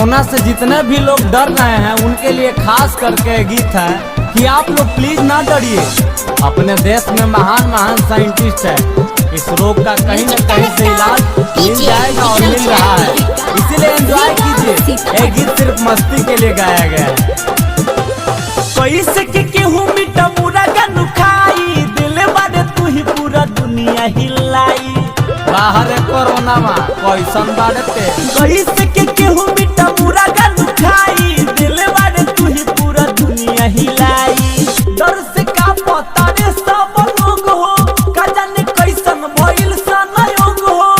Corona से जितने भी लोग डर रहे हैं उनके लिए खास करके गीत है कि आप लोग प्लीज ना डरिए। अपने देश में महान महान साइंटिस्ट है, इस रोग का कहीं न कहीं से इलाज मिल जाएगा और मिल रहा है, इसीलिए एंजॉय कीजिए। ये गीत सिर्फ मस्ती के लिए गाया गया है। कैसे के केहू मीठा मुर्गा नु खाई, दिल बारे तू ही पूरा दुनिया हिलाई। बाहर कोरोना मा कैसन बारे ते। कैसे के केहू मीठा मुर्गा नु खाई, दिल बारे तू ही पूरा दुनिया हिलाई। डर से का पता रे सब लोग हो, का जाने कैसन भइल सनयोग हो।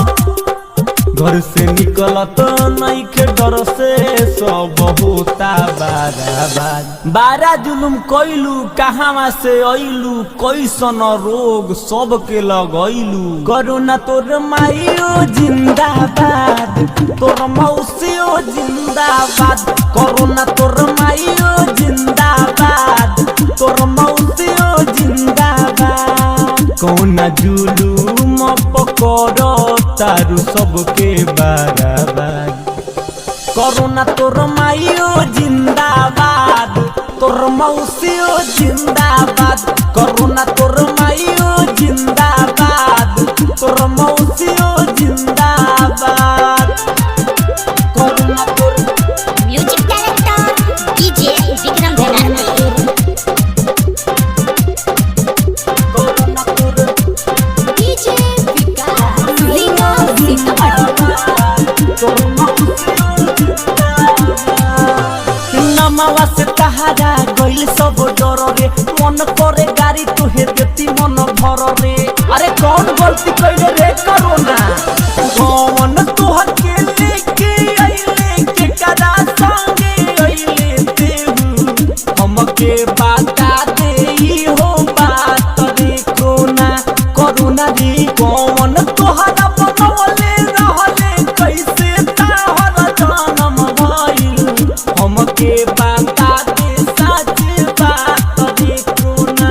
घर से निकलत नइखे डर से सब होता बाराबार। बारा जुलुम कइलू कहावा से अइलू, कैसन रोग सबके लगैलू। कोरोना तोर माइयो जिंदाबाद, तोर मौसियो जिंदाबाद। कोरोना तोर माइयो जिंदाबाद, तोर मौसियो जिंदाबाद। कौना जुलूम पकड़ तारू सबके बराबर। कोरोना तोर माइयो जिंदाबाद, तोर मौसियो जिंदाबाद। कोरोना तोर माइयो जिंदाबाद, तोर मौसियो जिंदाबाद। कोरोना तोर music director DJ Vikram Banerjee. Corona तोर डीजे विकास लीना सीतामढ़ी। नमावा से तहारा गइल सब डर रे, मन करे गाड़ी तुहे देती मन भर रे। अरे कौन गलती कइले रे कोरोना, कौन तुहर के लेके अइले, के करा संगे अइले तेहू, हमके बता दे ई हो बात रे कोना। कोरोना रे कौन तोहरा बनवले रहले, कैसे ताहर जनम भइल, हमके बता दे सच बात रे कोना।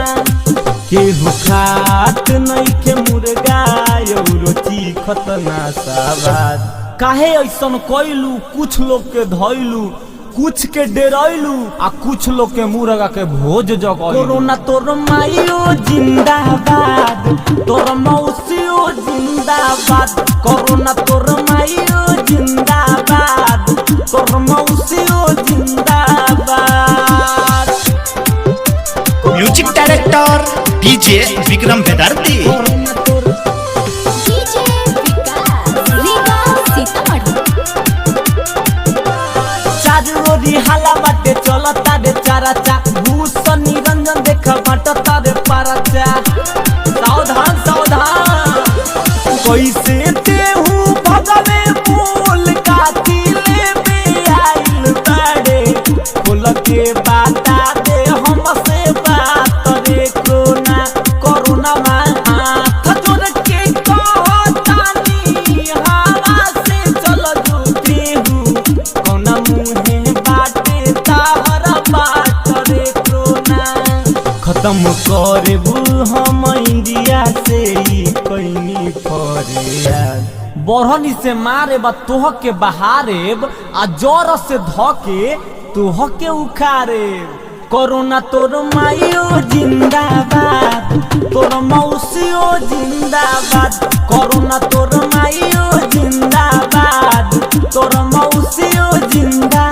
केहू खात नइखे मुर्गा औरो चीखत ना सवाद। काहे ऐसन कइलू, कुछ लोग के धइलू, कुछ के डेरैलू आ कुछ लोग के मुर्गा के भोज जगैलू। कोरोना तोर माइयो जिंदाबाद, तोर मौसियो जिंदाबाद। कोरोना तोर माइयो जिंदाबाद, तोर मौसियो जिंदाबाद। म्यूजिक डायरेक्टर डीजे विक्रम बेदर्दी। कोरोना तोर डीजे विकास लीना सीतामढ़ी। चारू ओरी हाला बाटे चलता रे चाराचा, भूषण निरंजन देख बाटता रे पाराचा। सावधान सावधान कैसे तेहू भगवे बोल काती लेबे आइल बाड़े, खोल के बाता दे हमसे बात रे कोना। कोरोना मा हाथ जोड़ के कहतानी, हवा से चल जूतेहू, कौना मुहे बाटे ताहरा बाट रे कोना। खत्म करबू हम इंडिया से ई कैनी फरियाद। बढ़नी से मारे बा तोह के बहारेब आ जर से ध के तोह के उखारे। कोरोना तोर माइयो जिंदाबाद, तोर मौसियो जिंदाबाद। कोरोना तोर माइयो जिंदाबाद, तोर मौसियो जिंदाबाद।